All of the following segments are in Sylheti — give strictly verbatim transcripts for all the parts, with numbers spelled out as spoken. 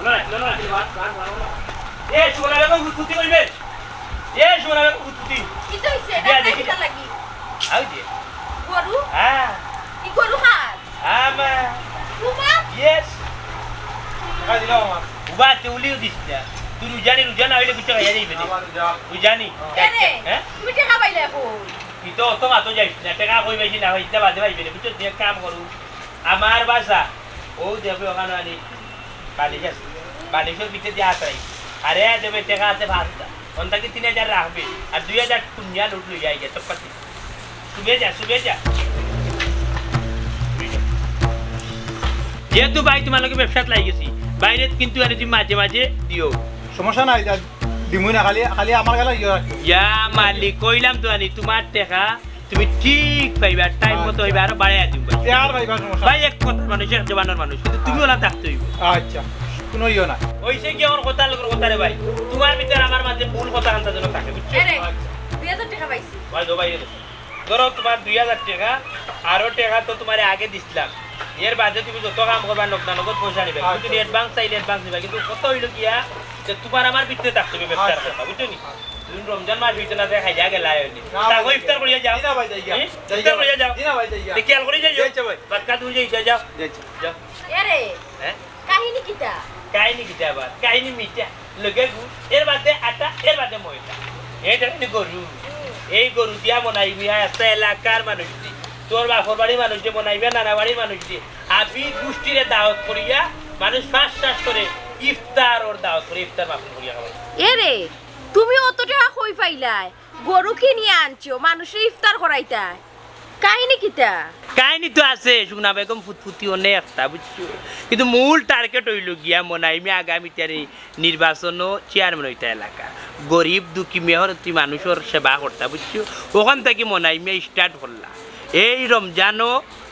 এ, সুমনা বেগম ফুটফুটি কইবে? এ, সুমনা বেগম ফুটফুটি। কিতা অইছে? ইটা দেখি। কিতা লাগি? আউ যে। গরু? হ্যাঁ। ই গরু কার? আমার। তোমার? Yes। টাকা দিলাম আমার। উবা, তে উলিও দিস না। তুই রুজানি, রুজা না অইলে কিছু খাইয়া যাইবে না। আমার রুজা। রুজানি? হ্যাঁ? তুমি টাকা পাইলে এখন? তুই তো অত মাতো যাইস না। টাকা কই পাইছি না, ইটা বাদে পাইবে না। বুঝছো? তুই এক কাম করু। আমার বাসা। ও দেখবে ওখানে আনি। বালিশ আছে। বালিশর ভিতরে দিয়া আছড়াই। আরে দেবে টাকা আছে পাঁচটা। অন থাকি তিন হাজার রাখবে। আর দুই হাজার কুনিয়া নোট লইয়া আইগা, চক্কাতি। শুভে যা, শুভে যা। যেহেতু ভাই তুমার লগে ব্যবসাত লাগি গেছি, বাইরে কিন্তু আরে তুমি মাঝে মাঝে দিও। সমস্যা নাই, যা দিমুই না, খালি, খালি আমার গেলে ইয়ে রাখো। ইয়া মালিক, কইলাম তো আনি, তুমার টাকা তুমি ঠিক পাইবা, আর টাইম মতো আচ্ছা। অইবা, আরো বাড়াইয়া দিমু ভাই। তে আর ভাই, ভাই, সমস্যা ভাই, নাই। এক কথার মানুষ, এক জবানর মানুষ, কিন্তু তুমি ওলা থাকতে অইবো। আচ্ছা, কোনো ইয়ে না। অইছে কি আমার কথার লগর কথা রে ভাই, তুমার ভিতরে আমার মাঝে ভুল কথা আনতা যেন থাকে, বুঝছো? এরে, আচ্ছা। দুই হাজার টাকা পাইছি। ভাই, দো ভাই, দো। ধরো তুমার দুই হাজার টাকা, আরো টাকা তো তুমারে আগে দিছলাম, এর বাদে তুমি যত কাম করবা, নগদ না নগদ পয়সা নিবা। আচ্ছা। তুমি advance চাইলে advance নিবা, কিন্তু কথা অইলো গিয়া যে তুমার আমার ভিতরে থাকতে অইবো ব্যবসার আচ্ছা। কথা, বুঝছো নি? তুমি রমজান মাস অইতে না যায়, খাইয়া গেলা অইলে। না, তাকে ভাই, ইফতার করিয়া যাও। জি না, ভাই, যাই গিয়া। হুম? যাই ইফতার গিয়া। করিয়া যাও। জি না, ভাই, যাই গিয়া। দেখি খেয়াল করি যাইও। যাই, যাই, ভাই। বাদ কাজ অইলে যাইতে যাও। যাই, যাই। যাও। এরে, হ্যাঁ? কাহিনী কিতা? কাহিনী কিতা আবার? কাহিনী মিঠা, লগে গুড়, এর বাদে আটা, এর বাদে ময়দা। এই দেখেন গরু। হুম। এই গরু দিয়া মনাই মিয়া আস্তা এলাকার মানুষ দি, তোর বাপর বাড়ির মানুষ দি, মনাই মিয়া নানা বাড়ির মানুষ দি, হাবি গুষ্টিরে দাওয়াত করিয়া মানুষ ফাঁস ফাঁস করে ইফতার ওর দাওয়াত করে ইফতার মাহফিল করিয়া খাওয়াই। এরে, তুমি অত টাকা কই পাইলায়? গরু কিনিয়া আনছো, মানুষরে ইফতার করাইতায়। কাহিনী কিতা? কাহিনী তো আছে, সুমনা বেগম ফুটফুটি অনেকটা, বুঝছো? কিন্তু মূল টার্গেট অইলো গিয়া মনাই মিয়া আগামী তারিখ নির্বাচনো চেয়ারম্যান অইতা এলাকার। গরিব দুঃখী মেহনতি মানুষর সেবা করতা, বুঝছো? ওখান থাকি মনাই মিয়া স্টার্ট করলা। এই রমজানো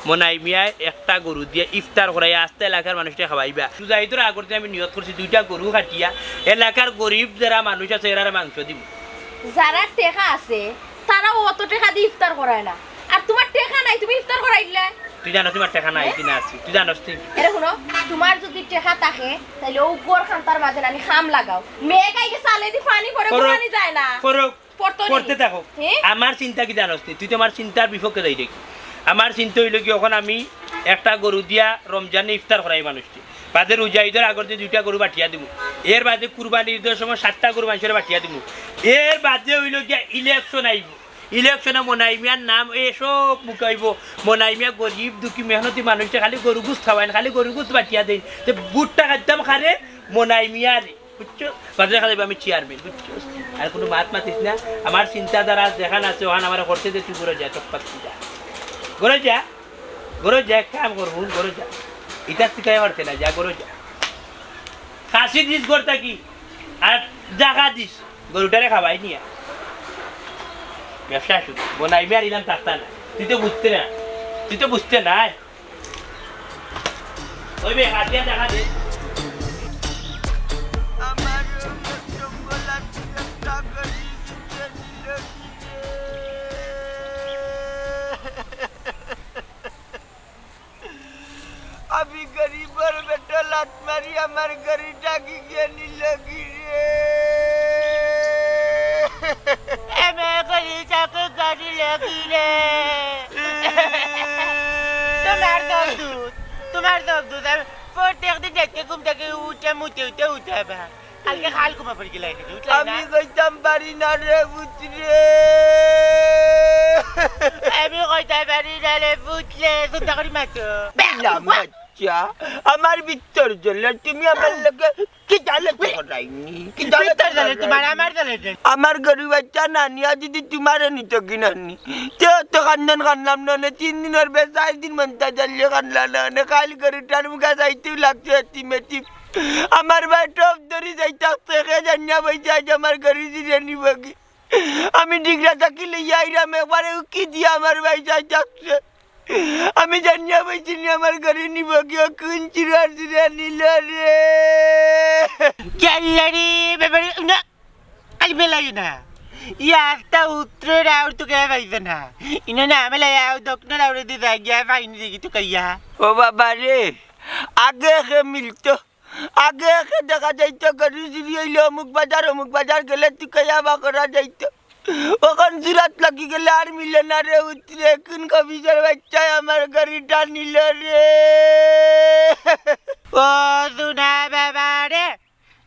মনাই মিয়ায় একটা গরু দিয়া ইফতার করাইয়া আস্তা এলাকার মানুষরে খাওয়াইবা। মুজাহিদর আগর দিন আমি নিয়ত করছি দুইটা গরু কাটিয়া এলাকার গরিব যারা মানুষ আছে এরারে মাংস দিমু। যারার টেকা আছে তারাও অত টেকা দি ইফতার করায় না, আর তুমার টেকা নাই, তুমি ইফতার করাইলায়। তুই জানো তুমার টেকা নাই, হ্যাঁ? কি না আছে, তুই জানোস তুই? এরে হুনো, তুমার যুদি টেকা থাকে তাইলে অউ ঘর খান্তার মাঝে নানি খাম লাগাও। মেঘ আইগে চালেদি পানি পড়ে, করুক, ঘুমানি যায় না। করুক। পড়তো নি? পড়তে থাকো। হে? আমার চিন্তা কি জানোস নি? তুই তো আমার চিন্তার বিপক্ষে যাইরে কি? আমার চিন্তা অইলো কি, অখন আমি একটা গরু দিয়া রমজানে ইফতার করাই মানুষরে। বাদে রোজা ইদর আগর দিন দুইটা গরু বাটিয়া দিমু। এর বাদে কুরবানি ইদর সময় সাতটা গরু মানষরে বাটিয়া দিমু। এর বাদে অইলো গিয়া ইলেকশন আইবো। ইলেকশনে মনাই মিয়ার নাম এ সব মুখে আইবো। মনাই মিয়া গরিব দুঃখী মেহনতি মানুষরে খালি গরু গুস্ত খাওয়াইন, খালি গরু গুস্ত বাটিয়া দেইন। তে ভোটটা খাইতাম খারে মনাই মিয়ারে। বুঝছো? বাজারে খালি আমি চেয়ারম্যান, বুঝছো? আর কুনু মাত মাতিস না। আমার চিন্তাধারা যেখান আছে, ওখান আমার করতে দে, তুই ঘরো যা, চোখ পাচ্ছি যা। ঘরো যা, ঘরো যা, এক কাম কর, হুন, ঘরো যা। ইটা শিখাই পারছে না, যা, ঘরো যা। খাসি দিস ঘর থাকি, আর জাগা দিস, গরুটারে খাওয়াই নিয়া। ব্যবসা শুরু, বনাইবে আর ইলাম থাকতা না। তুই তো বুঝতে না, তুই তো বুঝতে না। ওই বে, হাতিয়া দেখা দে। আমার জঙ্গল আর একটা গাড়ি নিচে নিল কি রে? আমি গরিবর বেটা লাত মারি আমার গাড়িটা কি গিয়ে নিল কি রে? এমে করি চাকু গাড়ি লাগি রে। তোমার দোষ দুধ, তোমার দোষ দুধ। আমি প্রত্যেক দিন রাইতে ঘুম থাকি উঠে মুতে উঠে উঠে আবার। কালকে খাল ঘুমা পড়ি গেলাই নাকি, উঠলাই না? আমি কইতাম পারি না রে পুত রে। আমি কইতাম পারি না রে পুত রে, চিন্তা করি মাতো। বেলা বাচ্চা, আমার ভিতর জ্বলে, তুমি আমার লগে কি জালে তো করাইনি? কি জালে তো ভিতর জ্বলে করাইনি? তোমার, আমার জ্বলে না। আমার গরু বাচ্চা নানি, আর যদি তোমারে নিত কি নানি? তে তো কান্দন কান্দলাম না, নে তিন দিনর বে চার দিন মনটা জ্বালিয়ে কান্দলা না, নে কাল গরুটার মুখা যাইতেও লাগছে এতিম এতিম। আমার ভাই টপ ধরি যাই থাকছে, কে জানিয়া বইছে আজ আমার গরু জিরে নিব কি? আমি ডিগরা থাকি লইয়া আইরাম, একবারে উকি দিয়া আমার ভাই যাই থাকছে। আমি জানিয়া বইছি নি আমার গরু নিব কি, ও কোন চিরার চিরা নিল রে? কেল্লারি বেবারি না, আজ বেলাই না। ইয়া আস্তা উত্তর রাউর তো কে পাইছে না। ইনো না, আমি লাই আও দক্ষিণ রাউরে দি যাই গিয়া পাইনি দেখি তো কাইয়া। ও বাবা রে, আগে কে মিলতো, আগে আগে দেখা যাইতো গরু চুরি অইলে অমুক বাজার, অমুক বাজার গেলে তুকাইয়া বা করা যাইতো। অখন চুরাত লাগি গেলে আর মিলে না রে উতরে, কুন খবিসর বাইচ্চায় আমার গরুটা নিল রে। ও সোনা বাবা রে,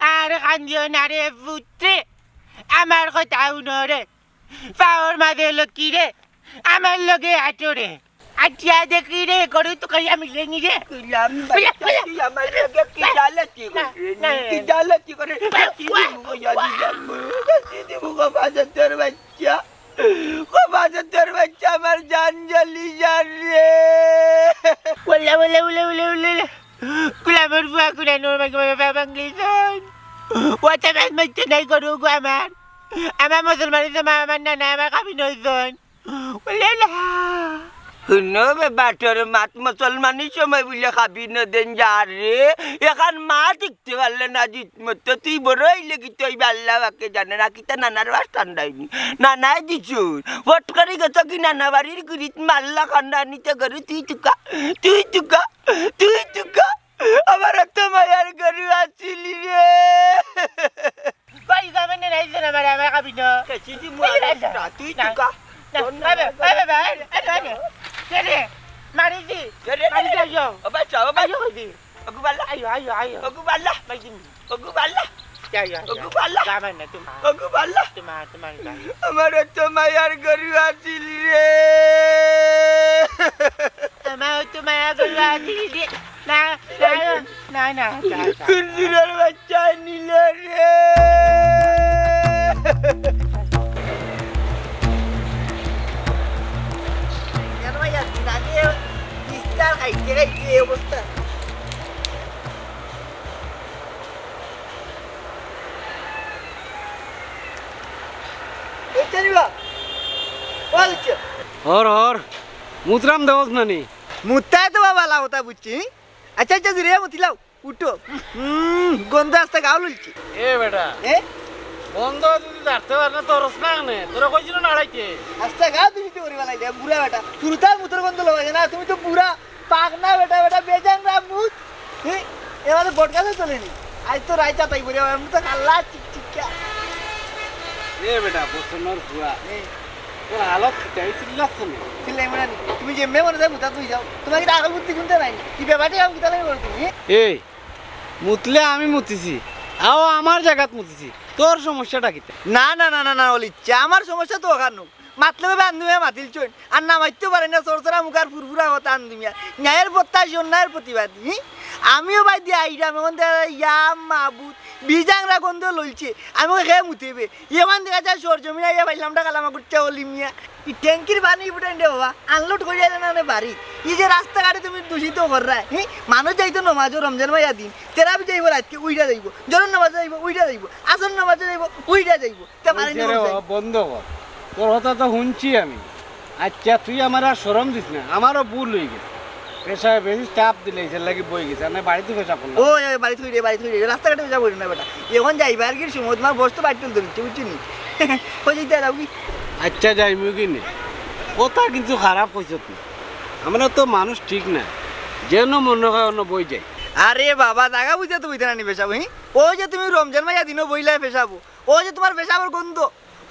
আর কান্দিও না রে পুত্রে, আমার কথা হুনো রে। পাওর মাঝে লক্ষ্মী রে, আমার লগে আটো রে। আটিয়া দেখি রে, গরু তুকাইয়া মিলেনি রে। কইলাম, বুলে, বুলে। তুই আমার লগে কি জালাতি না, করে? না, না, কি না। জালাতি করে? বুলে, কি বুলে। দিমু গো, জানি না। কি দিমু গো, বাজার তোর বাইচ্চা। ও বাজার তোর বাইচ্চা, আমার জান জ্বালি যার রে। বুলে, বুলে, বুলে, বুলে, বুলে। গোলামর ফুয়া কুনানোর মাঝে বাবা বাংলিছন। ও তো বাদ মারতে নাই গরু গো আমার। আমার মুসলমানি সময় আমার নানা আমার কাবিন অইছন। বুলে না। হুনো বে বাটর মাত, মুসলমানি সময় বুলে কাবিন দেন যার রে। এখান মা দেখতে পারলে না জিত মতো। তুই বড় অইলে কি তুই আল্লাহ পাকে জানে না, কিতা নানার বাস ঠান্ডাইনি। নানায় দিছুন। ফট করি গেছ কি নানা বাড়ির গুড়িত মাল্লা খান্ডা নিতে গরু তুই তুকা, তুই তুকা, তুই তুকা। আমার এত মায়ার গরু আছিল রে। কই গো, মানে নাই জানা, মানে আমার কাবিন। কে চিঠি মুয়া এই, এই, রাস্তা, তুই না, তুকা। না, তোর আবে, নানা আবে, আবে, আবে, আবে, আবে। কে রে? মারি দি। কে রে? মারি দি, আইও। ও বাচ্চা, ও বাচ্চা। আইও, কই দি? ওগু বালা। আইও, আইও, আইও। ওগু বালা। মারি দিমু। ওগু বালা। যা, যা, যা। ওগু বালা। যা, মানে, তোমার। ওগু বালা। তোমার, তোমার, যা। আমার এত মায়ার গরু আছিল রে। আমার তো মায়া গরু আছিল রে। না, না, না, না, যা, যা। কুকুরের বাচ্চা নিল রে। কেন ভাই, আর দিন আগে বিস্তার খাইতে খাইতে এই অবস্থা। এই চালিবা। ও আচ্ছা। হর হর, মুতরাম দেওয়াস নানি। মুতায় তো বাবা লাভ কথা বুঝছি। আচ্ছা, আচ্ছা, জিরে মুতিলাও। উঠো। হুম, গন্ধ আস্তা গাও লইছে। এ বেটা। এ? গন্ধ যদি জারতে পারে না, তরস না আনে। তোরা কইছিল না আড়াইতে। আস্তা গাও দূষিত করে বানাই দে, বুড়া বেটা। শুরুতে আর মুতর গন্ধ লওয়া যায় না, তুমি তো বুড়া। পাক না বেটা, বেটা বেজান রা মুত। হি? এ মানে বটগাছে চলেনি। আজ তো রাইতা তাই বলে, আমি তো খাল্লা চিকচিকা। এ বেটা, বসনর ফুয়া। এ। তোর হালত কিতা? এই চিল্লাস কেনে? চিল্লাই মনে নি। তুমি যে মেয়ে মনে যায় মুতা তুই যাও। তোমার কিতা আকল বুদ্ধি গুনতে নাই? কি ব্যাপারে আমি কিতা লাগে বলো তুমি? এই, মুতলে আমি মুতিছি। আও আমার জাগাত মুতিছি। তোর সমস্যাটা কিতা? না, না, না, না, না, অলিচ্ছা। আমার সমস্যা তো ওখানো। মাতলে ভাবে আন্দুমিয়া মাতিল চইন। আর না মাততেও পারে না, সরসরা মুখার ফুরফুরা কথা আন্দুমিয়া। ন্যায়ের প্রত্যাশী, অন্যায়ের প্রতিবাদী। হি? আমিও ভাই দিয়ে আইরাম, এখন দেখা যায়, ইয়া মাবুদ, বিজাংরা গন্ধ লইছে। আমি ওই খেয়ে মুতিবে। ইমান দেখা যায় সরজমিন আইয়া পাইলাম না কালামা করছে অলি মিয়া। ই ট্যাঙ্কির পানি ফুটাইন রে বাবা, আনলোড করিয়া দেন আনে বাড়ি। ই যে রাস্তাঘাটে তুমি দূষিত কররায়, হি? মানুষ যাইতো নমাজও রমজান মাইয়া দিন, তেরাবি যাইবো রাইতকে উইরা যাইবো, জোহরর নমাজও যাইবো উইরা যাইবো, আসর নমাজও যাইবো উইরা যাইবো। তে পানি ওই যে রে নিবো বাবা, বন্ধ কর। তোর কথা তো হুনছি আমি। আচ্ছা, তুই আমার আর শরম দিস না, আমারও ভুল অই গেছে। পেশায় বেশি চাপ দিলে, এর লাগি বই গেছে। আমি বাড়িত পেশাব করলাম। ও, ওই, বাড়িত থুই রে, বাড়িত থুই রে। রাস্তাঘাটে পেশাব করি না বেটা। এখন যাইবার গির সময় তোমার বস তো বাইর তুলতে দিচ্ছে, বুঝছো নি? কই যাইতে যাও কি? আচ্ছা, যাইমু কি নে? কথা কিন্তু খারাপ কইছত না। আমরা তো মানুষ ঠিক না। যেন মনে হয় অন্য বই যাই। আরে বাবা, জাগা বুঝে তো বইতে না নি পেশাব, হি? ওই যে তুমি রমজান মাইয়া দিনও বইলায় পেশাব। ওই যে তোমার পেশাবর গন্ধ।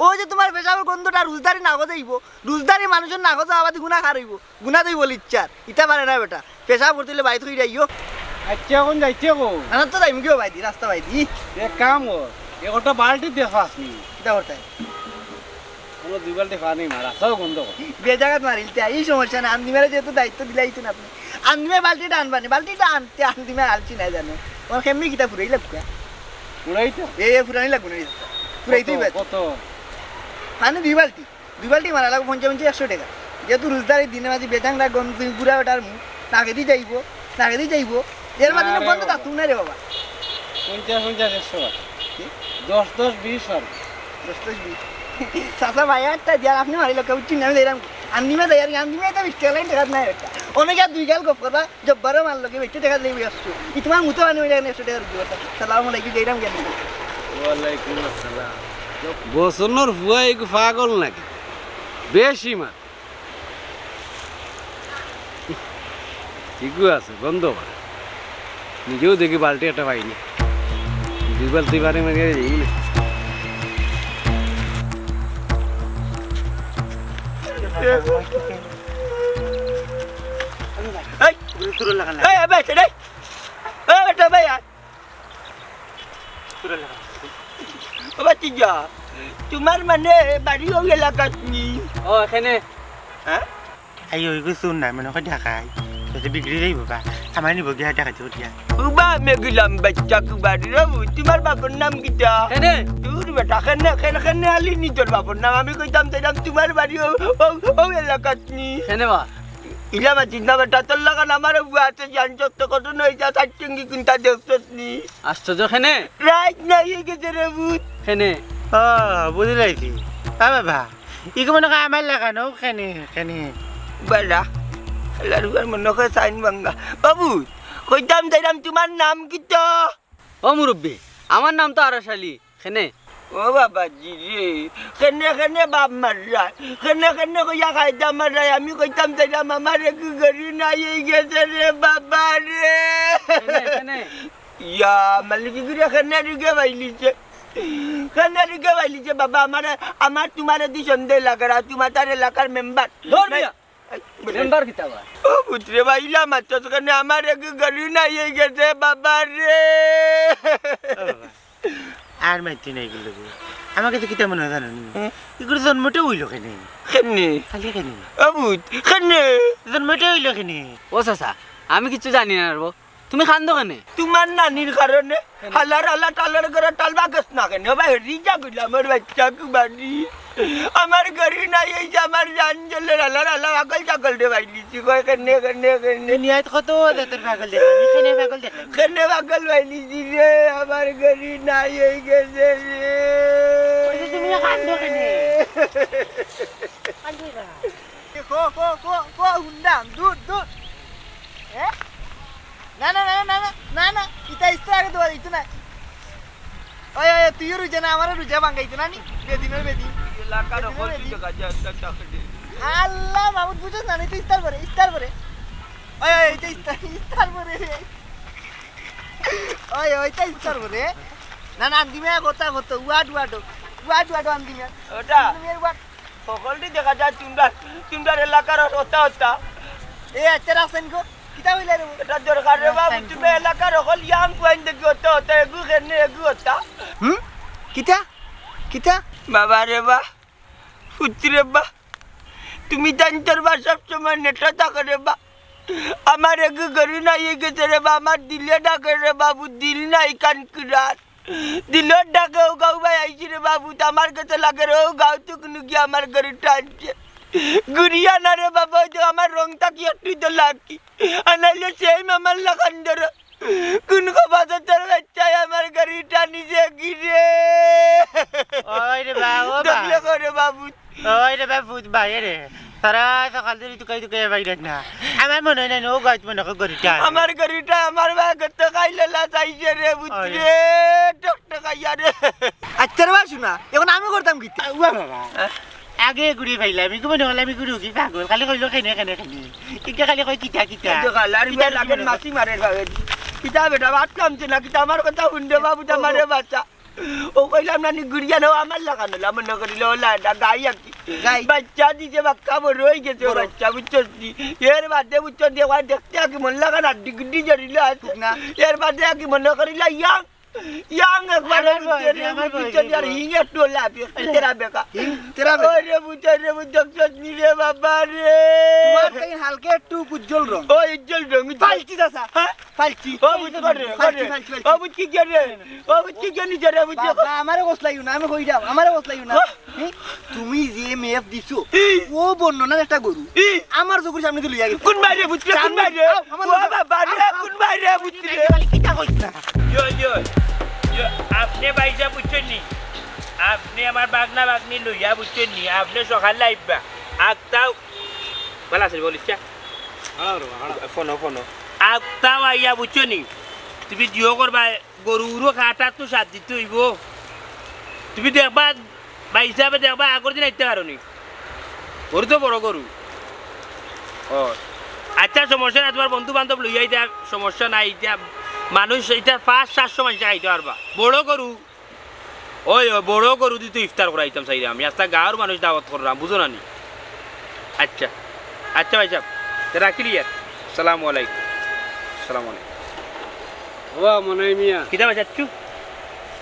ওই যে তোমার পেশাবর গন্ধটা রোজদারি নাকো যাইবো। রোজদারি মানুষর নাকো যাওয়া বাদে গুনা খার অইবো। গুনা দই বলি ইচ্ছার। ইতা পারে না বেটা। পেশাব করতে অইলে বাড়িত কইরা আইও। আচ্ছা, এখন যাইতে কো? না, তো যাইমু কিও বাইদি, রাস্তা বাইদি। এক কাম কর, একটা বালতি দে পানি। কিতা করতে? কোনো দুই বালতি পানি মার, রাস্তাও গন্ধ কর। বেজাগাত মারিলতে, এই সমস্যা না। আন্দিমারে যেহেতু দায়িত্ব দিলাইছেন আপনি, আন্দিমায় বালতিটা আনবানি, বালতিটা আনতে আন্দিমায় আলছি না জানো। ওর কেমনি কিতা ফুরাই লাগবে? ফুরাই তো? এ, এ ফুরানি লাগবে না, ফুরাই তো কত, কত? পানি দুই বালতি। দুই বালতি মারা লাগবো পঞ্চাশ পঞ্চাশ একশো টেকা। যেহেতু রোজদারি দিনে মাঝে বেজাংরা গন্ধ, তুমি বুড়া বেটার মুখ, নাকেদি যাইবো, নাকেদি যাইবো। এর মাঝে আরে গন্ধ বাবা। থাকতো না রে বাবা। পঞ্চাশ পঞ্চাশ একশো বার। কি? দশ দশ বিশ বার। দশ দশ বিশ। চাচা ভাই একটা দিয়ার আপনি মারি লোক উঠছি না, আমি যাইলাম। আন্দিমা যাই আর আন্দিমা এটা বিশ টাকা লাইন টেকা নাই একটা। অনেকে আর দুই গাল গপ করবা, জব্বারও মার লোকে বেশি টেকা দিয়ে আসছো। ই তোমার মুতে পানি হয়ে যাবে একশো টাকা রুজি করতে। সালাম আলাইকুম, যাইলাম কেন? ওয়ালাইকুম আসসালাম। বসনর ফুয়া এগু পাগল নাকি? বেশি মাত। ঠিকও আছে, গন্ধ করে। নিজেও দেখি বালতি একটা পাইনি। দুই বালতি পারে মানে এই না। এই, এই, এই, বেটা, এই। এই, বেটা, ভাই, আয়। বাবা, তুই যা। তোমার মানে বাড়ি ওই এলাকাত নি? ও, এখানে। হ্যাঁ? আই, ওই গো, শুন না, মনে হয় ঢাকায়। তো বিক্রি যাইব বা? আমার নিব গিয়া ঢাকা যাবো গিয়া। উবা, মেগুলাম বাচ্চা কুবারি রে, তোমার বাপর নাম কিতা? কেনে? তোর বেটা, কেনে, কেনে, কেনে আলি নি তোর বাপর নাম? আমি কইতাম, চাইতাম তোমার বাড়ি ও, ও, ও এলাকাত নি। কেনে বা? ইলা মাতিস না বেটা, তোর লাগান আমার বুয়া আছে, জানছস তো কত নয় যা, ষাট টেঙ্গি কুন্তা দেখছস নি? আশ্চর্য, কেনে? রাইত নাই হয়ে গেছে রে ভূত। কেনে? ও, বুঝি লাইছি। আ বাবা, ইগু মনে হয় আমার লাগানো, কেনে, কেনে? বেটা, খেলার উপর মনে হয় সাইন ভাঙ্গা। বাবু, কইতাম চাইলাম তোমার নাম কিতা? ও মুরব্বি, আমার নাম তো আরশ আলী। কেনে? ও বাবা জি রে, কেনে কেনে বাপ মাররায়, কেনে কেনে কইয়া কায়দা মাররায়, আমি কইতাম চাইলাম আমার একটু গরু নাই হয়ে গেছে রে বাবা রে। কেনে, কেনে? ইয়া, মালিক গিরে কেনে ঢুকে বাইলিছে, কেনে ঢুকে বাইলিছে বাবা, আমারে, আমার তোমারে দি সন্দেহ লাগে, আর তোমার তার এলাকার মেম্বার। ধর মিয়া। মেম্বার কিতা বা? ও পুত্রে বা, ইলা মাতছস কেনে? আমার একটু গরু নাই হয়ে গেছে বাবা রে। ও বাবা, আর মাইতি নাই এগুলো গো। আমার কাছে কিতা মনে হয় জানো নি? হ্যাঁ। এগুলো জন্মটা হইল কেনে? কেনে? খালি কেনে? ও পুত, কেনে? জন্মটা হইল কেনে? ও চাচা, আমি কিচ্ছু জানি না রে বা। তুমি কান্দো কেনে? তোমার নানির কারণে। হালার হালা টালার ঘরে টাল বাগস না কেনে? ও ভাই, রিজা কইলাম, ওর বাচ্চা কুবানি। আমার গরু নাই, এই যে আমার জান জলে রালা রালা পাগল ছাগল রে বাইলিছি, কয় কেনে, কেনে, কেনে। দুনিয়াত কত জাতর পাগল দেখলাম, এখানে পাগল দেখলাম। কেনে পাগল বাইলিছি রে, আমার গরু নাই হয়ে গেছে রে। ওই যে তুমি কান্দো কেনে? কান্দো না। কো, কো, কো, কো, হুন্ডাম, দূর, দূর। এ? না, না, না, ইতা ইস্তার আগে দেওয়া যাইতো না। ওই, ওই, তুইও রুজা না, আমারও রুজা ভাঙ্গাইতো না নি? বেদিনর বেদিন। এলাকার বেদিনর হকল বেদিন। দেখা যায় একটা চাকরি। আল্লাহ, মাহমুদ বুঝছ না, ইতা ইস্তার পরে, ইস্তার পরে। ওই, ওই, ইতা ইস্তার, ইস্তার পরে রে। ওই, ওইটা ইস্তার পরে। না, না, আন্দিমে কথা কত, ওয়াট, ওয়াট, ওয়াট, ওয়াট, আন্দিমে। ওটা? আন্দিমে ওয়াট। হকলটি দেখা যায় তোমরা, তোমরা এলাকার হতা হতা। এ, আচ্ছা, রাখছেন গো। কিতা হইলে রে? এটা দরকার রে বাবু, তুমি এলাকার হকল ইয়াং পুয়াইন দেখি হতা হতা, এগু কেনে এগু হতা। হুম? কিতা? কিতা? বাবা রে বা, পুত্রে বা, তুমি জানতর বা সবসময় নেটা থাকো রে বা। আমার এগু গরু নাই হয়ে গেছে রে বা, আমার দিলে ডাকে রে বাবু, দিল নাই কানকুরার। দিলর ডাকে ও গাউ ভাই আইছি রে বাবু, তো আমার কাছে লাগে রে, ও গাউ তো কোনো গিয়ে আমার গরু টানছে। ঘুরিয়া না রে বাবা, ওই তো আমার রং থাকি একটু তো লাগি। আর নাইলে সেই মামার লাখান ধরো। কোন খবর তোর বাচ্চায় আমার গরু টানিছে কি রে? ওই রে বা, ও বা। দেখলে করে বাবু। ওই রে বা, ভূত ভাই রে। তারা সকাল ধরে তুকাই তুকাই বাইরে না। আমার মনে হয় না, ও গাছ মনে হয় গরুটা। আমার গরুটা আমার ভাগ তো খাইলে লাচাইছে রে, বুঝলি ওই। রে? টকটকাইয়া রে। আচ্ছা রে বা, শোনা, এখন আমি করতাম কি? উয়া বাবা। হ্যাঁ? আগে ঘুরে পাইলাম, আমি ঘুমানো হলে আমি ঘুরে উঠি পাগল। খালি কইলো কেনে, কেনে, কেনে। ইটা খালি কই কিতা, কিতা। এই তো খাল, আর কিতা ইবার লাগের কিতা? মাছি মারের ভাবে। কিতা বেটা, ভাত কামছে না, কিতা আমার কথা হুনবে বাবু, তা মারে বাচ্চা। ও কইলাম না নি গুড়িয়া নেও, আমার লাগানো লা, মনে করিল ওলা, এটা গাই আর কি। গাই। বাচ্চা দিছে, বাক্কা বড় হয়ে গেছে, বড়। বাচ্চা, বুঝছস নি? এর বাদে বুঝছস নি, ওই দেখতে আর কি মন লাগা না, ডিগ্রি জড়িল আছে। ঠিক না? এর বাদে আর কি মনে করিল ইয়াং, ইয়াং একবারে আমার বুঝছস বয়সী, নি, আর আমার বুঝছস নি, আর বয়সী। হিং একটু ওলা, আপনি একটু তেরা বেকা। হিং তেরা বেকা। ওরে বুঝছস রে, বুঝছস নি রে বাবা রে। তোমার তাই হালকা একটু উজ্জ্বল রং। ও উজ্জ্বল রং, উজ্জ্বল। ফালতু চাচা। হ্যাঁ? ফালতু। ও বুঝ করে, ফালতু, করে। ফালতু, ফালতু। ও বুঝ কি করে? ও বুঝ কি করে নিজে রে, বুঝ বাবা, আমারে গোসলাইও না, আমি কই যাও, আমারে গোসলাইও না। হ্যাঁ? হ্যাঁ? তুমি যে ম্যাপ দিছো, ই। ও বর্ণনার একটা গরু, ই। আমার চোখের সামনে দিয়ে লইয়া গেছে। কোন বাইরে বুঝলে, কোন সামনে বাইরে? আও, আমার ও লগে। বাবা রে, আও, আও। কোন বাইরে বুঝলে? খালি কিতা কইস না। ইয়ো, ইয়ো, ইয়ো, আপনি বাইজা বুঝছেন নি? আপনি আমার বাগনা বাগনি লইয়া বুঝছেন নি? আপনি সকালে আইবা। আক্তাও, ভালো আছেন বলিস চা? ফোনো, ফোনো। আক্তাও আইয়া বুঝছো নি? তুমি জিও করবা, গরু উরু কাটা তো সাত দিতে হইব। তুমি দেখবা, বা হিসাবে দেখবা, আগর দিন আইতে পারো নি। গরু তো বড় গরু। ও। আচ্ছা, সমস্যা না, তোমার বন্ধু বান্ধব লইয়া আইতা, সমস্যা নাই, ইতা মানুষ ইটা পাঁচ সাতশো মানুষে খাইতা পারবা। বড় গরু, ওই, ওই বড় গরু দি তো ইফতার করাইতাম চাইরাম আমি। আস্তা গাঁওর মানুষ দাওয়াত কররাম, বুঝো না নি? আচ্ছা, আচ্ছা ভাইসাব, তে রাখিলি আর। সালামু আলাইকুম। সালামু আলাইকুম। ওবা মনাই মিয়া, কিতা বা চাচ্চু?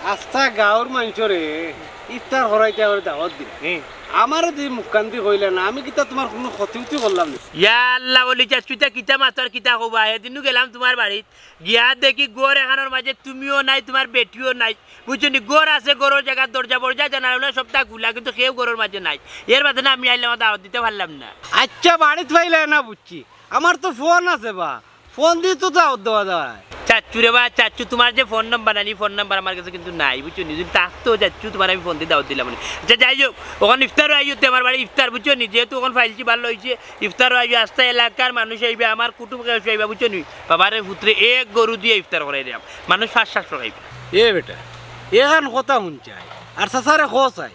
আস্তা গাঁওর মানষরে ইফতার করাইতা করি দাওয়াত দিলায়। হুম। আমারে দি মুখখান দি কইলা না, আমি কিতা তুমার কুনু ক্ষতি-উতি করলাম নি? ইয়া আল্লা, অলি চাচ্চু, ইতা কিতা মাতর, কিতা কইবা? হেদিনু গেলাম তুমার বাড়িত, গিয়া দেখি ঘর এখানর মাঝে তুমিও নাই, তুমার বেটিও নাই, বুঝছো নি? ঘর আছে, ঘরর জাগাত দরজা-বরজা, জানালা-উনালা সবতা খুলা, কিন্তু কেউ ঘরর মাঝে নাই। এর বাদে না আমি আইলাম, দাওয়াত দিতা পারলাম না। আচ্ছা, বাড়িত পাইলায় না বুঝছি, আমার তো ফোন আছে বা, ফোন দি তো দাওয়াত দেওয়া যায়। চাচ্চু রে বা, চাচ্চু, তুমার যে ফোন নাম্বার আনি, ফোন নাম্বার আমার গেছে কিন্তু নাই, বুঝছো নি? যদি থাকতো চাচ্চু, তুমারে আমি ফোন দি দাওয়াত দিলাম অনে। আচ্ছা, যাই হোক, অখন ইফতারো আইও তে আমার বাড়ি ইফতার, বুঝছো নি? যেহেতু অখন ফাইলছি ভালা অইছে, ইফতারো আইও, আস্তা এলাকার মানুষ আইবা, আমার কুটুম কেউ আইবা, বুঝছো নি? বাবারে পুতরে এক গরু দিয়া ইফতার করাইরাম, মানুষ পাঁচ সাতশো খাইবা। এ বেটা, এখান কথা হুনছাই, আর চাচারে কও চাই,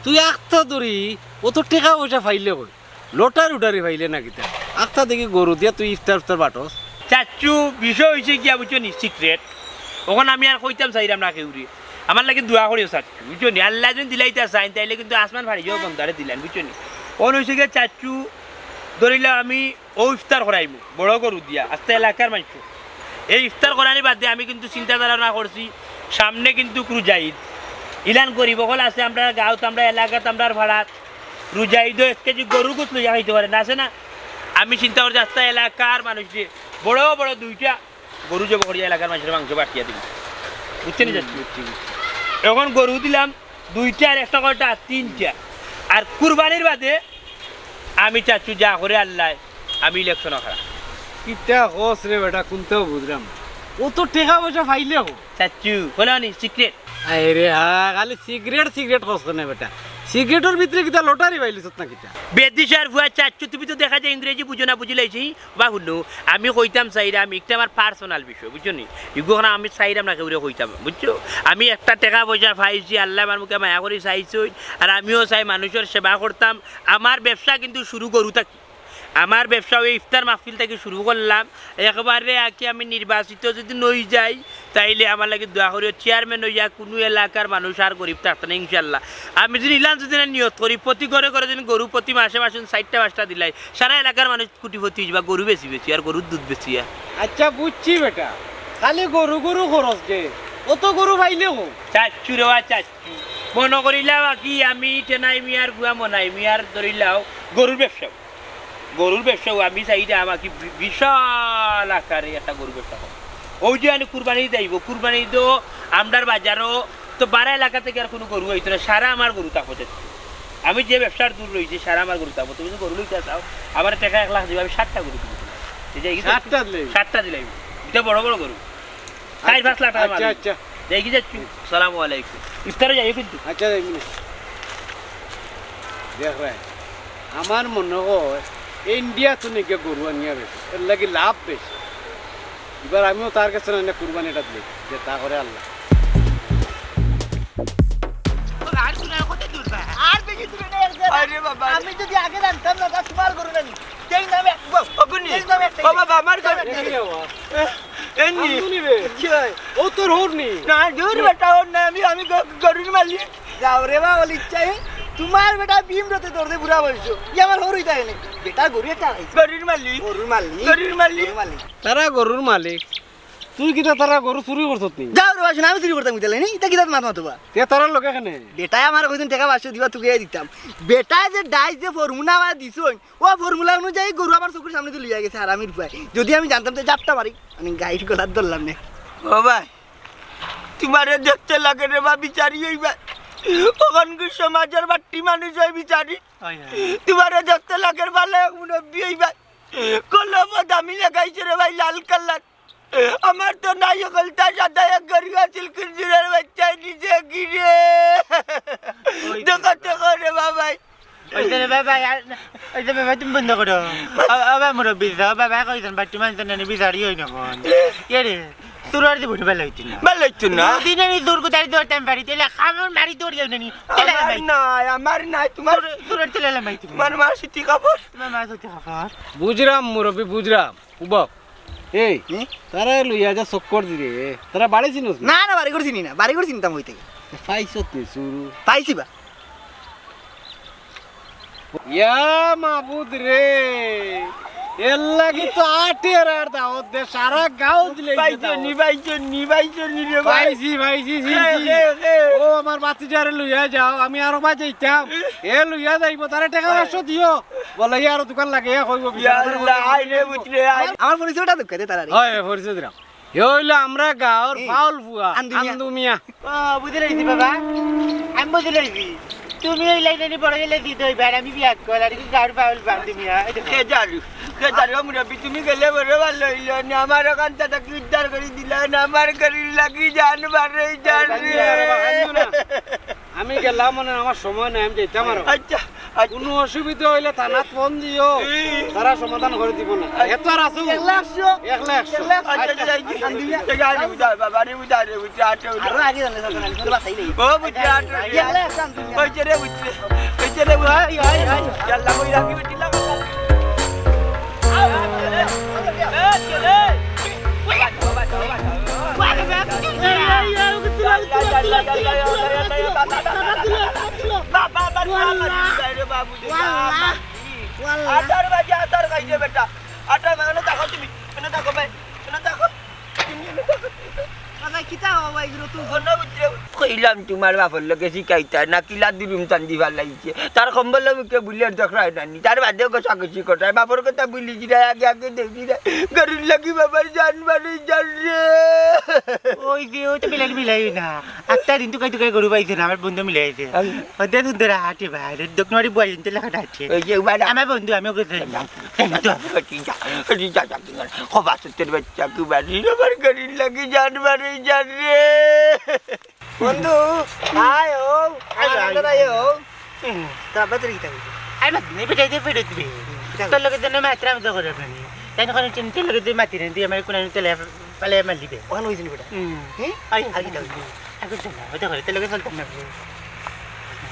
তুই আখতা ধরি অত টেকা-পয়সা পাইলে কই? লটারি-উটারি পাইলে না কিতা? আখতা দেখি গরু দিয়া তুই ইফতার-উফতার বাটস। চাচ্চু, বিষয় অইছে গিয়া, বুঝছো নি, সিক্রেট। অখন আমি আর কইতাম চাইরাম না কেউরে। আমার লাগি দোয়া করিও চাচ্চু, বুঝছো নি? আল্লায় যদি দিলাইতা চাইন, তাইলে কিন্তু আসমান ফাড়িও বন্দারে দিলাইন, বুঝছো নি? অখন অইছে গিয়া চাচ্চু, ধরিলাও আমি অউ ইফতার করাইমু, বড় গরু দিয়া, আস্তা এলাকার মানষে। এই ইফতার করানির বাদে আমি কিন্তু চিন্তা-ধারণা করছি, সামনে কিন্তু রোজা ইদ। ইলান গরিব অকল আছে আমরার গাঁওত, আমরার এলাকাত, আমরার ফাড়াত। রোজা ইদো এক কেজি গরুর গোস্ত লইয়া খাইতো পারে না, আছে না? আমি চিন্তা করছি, আস্তা এলাকার মানষরে বড় বড় দুইটা গরু জবো করিয়া এলাকার মানষরে মাংস বাটিয়া দিমু। বুঝছো নি চাচ্চু? বুঝছি, বুঝছি। অখন গরু দিলাম দুইটা আর একটা কয়টা, তিনটা। আর কুরবানির বাদে আমি চাচ্চু যা করে আল্লায়, আমি ইলেকশনো খাড়া। কিতা কস রে বেটা, কুন্তাউ বুঝরাম না। অত টেকা-পয়সা পাইলে কই? চাচ্চু, কইলাম নি, সিক্রেট। আরে হা, খালি সিক্রেট, সিক্রেট কস কেনে বেটা? সিক্রেটর ভিতরে কিতা লটারি পাইলিছত না কিতা? বেদিশার ফুয়া চাচ্চু, তুমি তো দেখা যায় ইংরেজি বুঝো না, বুঝিলাইছি। বা হুনো, আমি কইতাম চাইরাম, একটা আমার personal বিষয়, বুঝছো নি? ইগু অখন আমি চাইরাম না কেউরে কইতাম, বুঝছো? আমি একটা টেকা-পয়সা পাইছি, আল্লায় আমার মুখে মায়া করি চাইছইন, আর আমিও চাই মানুষর সেবা করতাম। আমার ব্যবসা কিন্তু শুরু গরু থাকি। আমার ব্যবসা অউ ইফতার মাহফিল থাকি শুরু করলাম। একবারে আকি আমি নির্বাচিত যদি নই যাই, তাইলে আমার লাগি দোয়া করিও। চেয়ারম্যান অইয়া কুনু এলাকার মানুষ আর গরিব থাকতো না, ইনশাআল্লাহ। আমি যদি ইলান যদি না নিয়ত করি, প্রতি ঘরে ঘরে যদি গরু প্রতি মাসে মাসে চাইরটা পাঁচটা দিলাই, সারা এলাকার মানুষ কোটিপতি অইযিবা, গরু বেচি বেচি আর গরুর দুধ বেচিয়া। আচ্ছা, বুঝছি বেটা, খালি গরু গরু খরচ দে, অত গরু পাইলে কই? চাচ্চু রে বা চাচ্চু, মনো করিলাও আকি আমি টেনাই মিয়ার ফুয়া মনাই মিয়ার ধরিলাও গরুর ব্যবসা। গরুর ব্যবসাও আমি চাইরাম আকি বি-, বিশাল আকারে একটা গরুর ব্যবসা করমু। অউ যে আমি কুরবানি দিতে আইবো, কুরবানি তো আমরার বাজারো তো বারা এলাকা থাকি আর কুনু গরু আইতো না, সারা আমার গরু থাকবো। আমি যে ব্যবসার দূর রইছি, সারা আমার গরু থাকবো। তুমি যদি গরু লইতা চাও, আমারে টেকা এক লাখ দিবা, আমি সাতটা গরু দিমু। এই যে এই যে সাতটা দিলে? সাতটা দিলে অইবো। ইটা বড় বড় গরু। চাইর পাঁচ লাখ টেকা আচ্ছা, মাল। আচ্ছা। যাইগি চাচ্চু? সালামু আলাইকুম। ইফতারো যাইও কিন্তু। আচ্ছা, যাইমু নে। দেখরায়, আমার মনো অয় ইন্ডিয়া থনে গিয়া গরু আনিয়া বেচে, এরলাগি লাভ বেশি। ইবার আমিও তার গেছে না কুরবানি এটা দিলে, যেতা করে আল্লায়। আর বেশি দূরে নেই, এক জায়গা। আরে বাবা। আমি যদি আগে জানতাম না, তা তুমার গরু না নি। যেই নামে, ও, অগুনি। যেই নামে একটা ও বাবা, আমার গরু। এই রে বাবা। এ, এ নি। আমদুনি রে। কি অয়? ও তোর হউর নি? না, দূর বেটা, হউর না, আমি, আমি গ-, গরুর মালিক। যাও রে বাবা, লিচ্ছাই। তুমার বেটা ভীম রথে দৌড় দে বুড়া বয়স। ই আমার হউর অইতা কেনে? বেটা গরু একটা আইছে। গরুর মালিক। গরুর মালিক। গরুর মালিক। গরুর মালিক। তারা গরুর মালিক। তুই কিতা তারা গরু চুরি করছত নি? যাও রে বাবা, আমি চুরি করতাম কিতা লাগি? ইতা কিতা মাত মাতো বা? তে তারার লগে কেনে? বেটায় আমারে কইছইন টেকা পাঁচশো দিবা, তুকাইয়া দিতাম। বেটায় যে ডাইস যে ফর্মুলা আমারে দিছইন, অউ ফর্মুলা অনুযায়ী গরু আমার চকুর সামনেদি লইয়া গেছে হারামির ফুয়ায়। যদি আমি জানতাম তে জাপটা মারি, আমি গাইর গলাত ধরলাম নে। ও ভাই, তুমারে দেখতে লাগে রে বা বিচারি অইবা। অখানকার সমাজর বাট্টি মানুষ অয় বিচারি। তুমারে দেখতে লাগে ভালা এক মুরব্বি অইবা। কলমো দামি লাগাইছো রে ভাই, লাল কালার। আমার তো নাই অকলতা সাদা এক গরু আছিল, কুনজুরার বাইচ্চায় নিছে গি রে। ওই তো দেখো, দেখো রে বাবাই। ওই তো রে বাবাই, আর, ওই তো বাবাই, তুমি বন্ধ করো। ও, ও বা মুরব্বি, ও বাবায় কইছইন, বাট্টি মানষর নানি বিচারি অইন অখন। এ রে, তোর আর জীবনে ভালা অইতো না। ভালা অইতো না। দুদিনে নি তোর কুদারি ধরতাম পারি, তাইলে কামড় মারি তোর যাও নানি। তেলে আমার লামাই। নাই, আমার নাই, তুমার তোর, তোর তেলে লামাই তুমি। তুমার মা সুতি কাপড়। তুমার মা সুতি কাপড়। বুঝরাম মুরব্বি, বুঝরাম। উবাও। এই, হুম? তারা লইয়া যা চক্কর দিরে, তারা বাড়ি চিনস না? না, না, বাড়ি ঘর চিনি না, বাড়ি ঘর চিনতাম অইতে। পাইছত নি চুরু? পাইছি বা। ইয়া মাবুদ রে, এর লাগি তো আটের আর দাওয়াত দে, সারা গাঁও দিলে পাইছো নি, পাইছো নি, পাইছো নি রে ভাই। পাইছি, পাইছি, চিনছি। ও আমার বাতিজারে লইয়া যাও, আমি আরো বাজাইতাম। এ লইয়া যাইবো, তারে টেকা পাঁচশো দিও। বলে, "ইয়া আরো দোকান লাগে, ইয়া কইবো, ইয়া আল্লাহ, আয় রে, বুঝলে, আয়। আমার পরিচয়টা তো কেটে তারা রে।" হয়, পরিচয় দিলাম। এ অইলো আমরা গাঁওর ফাউল ফুয়া, আন্দু মিয়া। আন্দু মিয়া। ও, বুঝি লাইছি বাবা, আমি বুঝি লাইছি। তুমি ওই লাইনে বড় গেলে দিতে হইবে, আর আমি বিয়া কর, আর কি গাঁওর ফাউল ফুয়া, আন্দু মিয়া। এই দেখো। কে জানি, কে জানি, ও মুরব্বি, তুমি গেলে বড় ভালো হইলো না, আমার ওখান থেকে উদ্ধার করে দিলা না, আমার করির লাগি জান বারই জান রে। আন্দু না, আন্দু না। আমি গেলাম, মানে আমার সময় নাই, আমি যাইতাম আরো। আচ্ছা, আচ্ছা। কোনো অসুবিধা হইলে থানাত ফোন দিও, তারা সমাধান করে দিব না। এত আর আছে? এক লাখ একশো। এক লাখ একশো। এক লাখ একশো। আচ্ছা, আচ্ছা, আচ্ছা। আন্দু মিয়া। ঠিক আছে, আরে বুঝা, বাবা, আরে বুঝা, আরে বুঝা, আটে বুঝা। আরো আগে জানলে সব জানলে, তোর বাসাই নেই। ও বুঝা, আটে বুঝা। এক লাখ একশো আন্দু মিয়া। ওই যে রে বুঝছে, ওই যে রে বুঝছে। আয়, আয়, আয়। ইয়াল্লা, ওই রাখি বেটি লাগা। আটার বাজে আটার খাইছে বেটা। আটার মানে দেখো তুমি, মানে দেখো ভাই, মানে দেখো। কইলাম তোমার বাপর লগে শিকাইতা না, কিলা দুরুম চান্দি ফালাইছে। তার কম্বল মুখে বুলেট দেখরায় নানি, তার বাদে ঘষাঘষি কটায়। বাপর কথা বুলি জিরায়, আগে আগে দেখিরায়। গরুর লাগি বাবার জান বারই জান রে। ওই যে, ওই তো বিলাই বিলাই না। আটটা দিন তুকাই তুকাই গরু পাইছে না, আমার বন্ধু মিলে আইছে। ওদের সুন্দর হাঁটে ভাই, দক্ষিণবাড়ি বুয়াই আনতে লেখা হাঁটে। ওই যে উবাই না। আমার বন্ধু, আমি ওকে চিনি না। চিনি তো। ওই যে যা, ওই যে যা, যা, যা, খোবা সত্যের বাচ্চা, কি বাড়ি আমার গরুর লাগি জান বারই জান রে। বন্ধু, আয় ও, আয়, আয়, আয়। আয় ও। হুম। তোর আব্বা তোর কিতা কইছে? আরে বাদ দে, বেটা, এই যে ফেরত দিবি। কিতা তোর লগে যেন মাত্রা আমি তো করে ফেলি। তাই না, কোনো চিন্তা লগে তুই মাতি রে, তুই আমার কোনো তেলে ফালে মারলি বে। ওখানে হইছে নি বেটা? হুম। হ্যাঁ? আয়। আর কিতা কইছে? আর কিছু না, ওই তো করে, তোর লগে চলতাম না।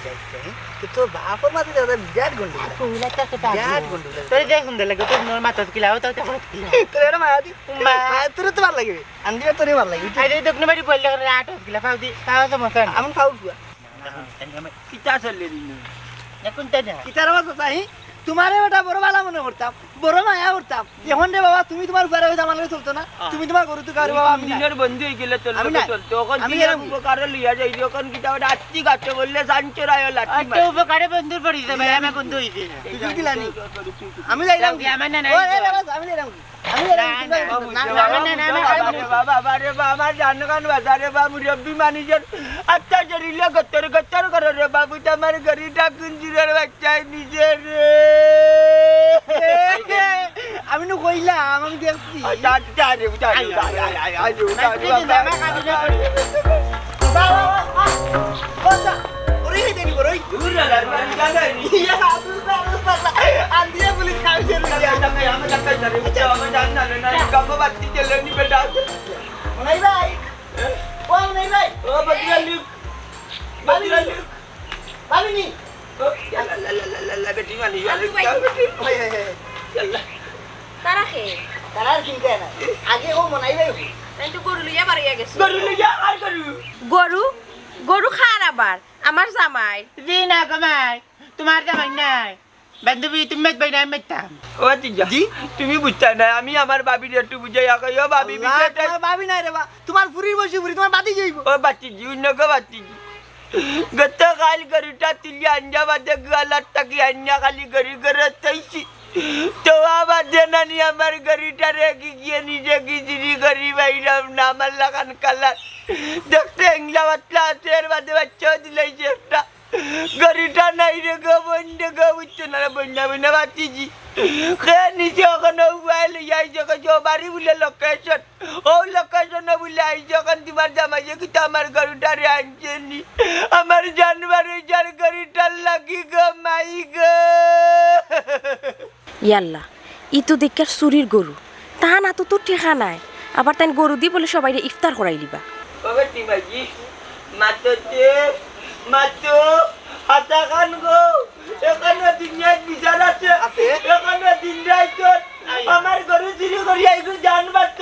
যাই, যাই। তো তোর বাপর মাঝে দাদা বিরাট গন্ডগোল। আর কইলা তো একটা বিরাট গন্ডগোল। তোর যে সুন্দর লাগে, তোর নোর মাথা কিলাও, তোর তো কিলা। তোর এটা মায়া দি। মা। মায়া তোর তো ভালো লাগে। আন্দিরা তোরে ভালো লাগে। আরে দক্ষিণ বাড়ি বললে করে আট কিলা, পাও দি, পাও তো মশা না। আমি পাও ফুয়া। কিতা চলে রে নু? এখন তাই না। কিতার আওয়াজ আছে, হি? তোমারে বেটা বড় ভালা মনে করতাম, বড় মায়া করতাম। এখন রে বাবা, তুমি তোমার উপরে হইতে আমার লগে চলতো না। আহ। তুমি তোমার গরু তো কারো বাবা, আমি নাই। দিনের বন্ধু হয়ে গেলে তোর আমি লগে নাই। চলতো। এখন আমি দিনের এরকম। উপকারে লইয়া যাই, এখন কিতা ওটা আত্তি গাছে বললে সাঞ্চরায় লাঠি আচ্ছা, মারে। উপকারে বন্ধুর পরিচয় ভাই, আমার বন্ধু হইছে। তুই কি দিলানি? আমি যাইলাম কি? আমার না, না, ওই, ওই, ওই। ওই, আমি যাইলাম কি? আমি যাইলাম কি? না, না, না, না, না, না, না। বাবা রে বাবা, আমার জানখান বাঁচা রে বাবা, মুরব্বি মানুষের আত্মা জড়িলে গতর গতর করে রে বাবু, তো আমার গরিটা কুঞ্জিরের বাচ্চায় নিজে রে। আমি নু কইলাম, আমি দেখছি। আচ্ছা, আচ্ছা, আরে, উঠা, আরে, উঠা, আরে, আরে, আরে, উঠা, আরে, বাবা। বাবা, বাবা, বাবা। ওরে, এই দেরি করো, এই। দূর না, না, না, না, না, না। ইয়া, দূর না, দূর না, না। আন্দিয়া পুলিশ কামিশন হয়ে যায়। আমি জানি না, আমি জানি না, আমি জানি না, না, না, কামো বাতি জ্বলে নি বেটা। মনাই ভাই। ও মনাই ভাই। ও, বাতি জ্বালি। বাতি জ্বালি। ভাবিনি। ও, ইয়া, লা, লা, বেটি মানি, ইয়া, লা, বেটি। হয়, হয়, হয়। ইয়া, লা। তারা খে? তারা আর চিন্তা না। আগে ও মনাই ভাই। তাই তো গরু লইয়া বাড়িয়া গেছে। গরু লইয়া আর গরু। গরু? গরু খার আবার? আমার জামাই। জি না, জামাই। তোমার জামাই নাই। বান্ধবী, তুমি মাত বাইরে, আমি মাততাম। ও বাতিজা, জি? তুমি বুঝতায় না, আমি আমার ভাবির একটু বুঝাইয়া কই, ও ভাবি, আল্লাহ, বুঝাইতে তোমার ভাবি নাই রে বা, তোমার ফুরির বয়সী ফুরি, তোমার বাতি যাইব। ও বাতিজি, উন্নগ বাতিজি। গত কাল গরুটা তুলি আনজা বাদে গোয়ালার থাকি আইনা খালি গরু গরু তৈছি। তো আবার দেনানি আমার গরুটারে কি গিয়ে নিজে কি জিরি গরি বাইরাম না, আমার লাখান কালার। দেখতে ইংলা বাতলা আছে, এর বাদে বাচ্চাও দিলাইছে একটা। গরুটা নাই রে গো, বইন রে গো, বুঝছো না রে, বইন না, বইন না, বাতিজি। খে নিচে ওখানে উবাই লইয়া আইছে, কইছে, ও বাড়ি বুলে location। ও location বুলে আইছে, ওখান তোমার জামাইয়ে কিন্তু আমার গরুটারে আনছে নি। আমার জানবার ওই যার গরুটার লাগি গো, মাই গো। ইয়াল্লা, ই তো দেখিয়ার চুরির গরু। তান আতো তো টেকা নাই, আবার তাইন গরু দি বলে সবাইরে ইফতার করাইলিবা। ও বেটি মাইজি, মাতো দে, মাতো, হাতা খান গো, এখানো দুনিয়াত বিচার আছে, আছে? এখানো দিন রাইত আমার গরু চুরি করিয়া এগুলো জান বাঁচতে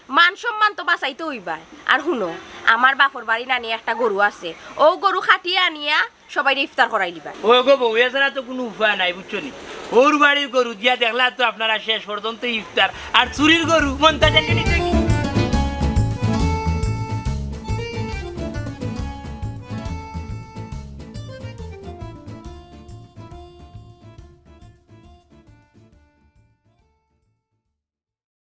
মান সম্মান তো বাঁচাইতে অইবায়। আর হুনো, আমার বাপর বাড়ি নানি একটা গরু আছে, অউ গরু কাটিয়া আনিয়া সবাইরে ইফতার করাইলিবায়। ও গো বউ, এছাড়া তো কুনু উপায় নাই, বুঝছো নি? অউর বাড়ির গরু দিয়া দেখলা তো আপনারা শেষ পর্যন্ত ইফতার, আর চুরির গরু মন্তাজ আলী নিজে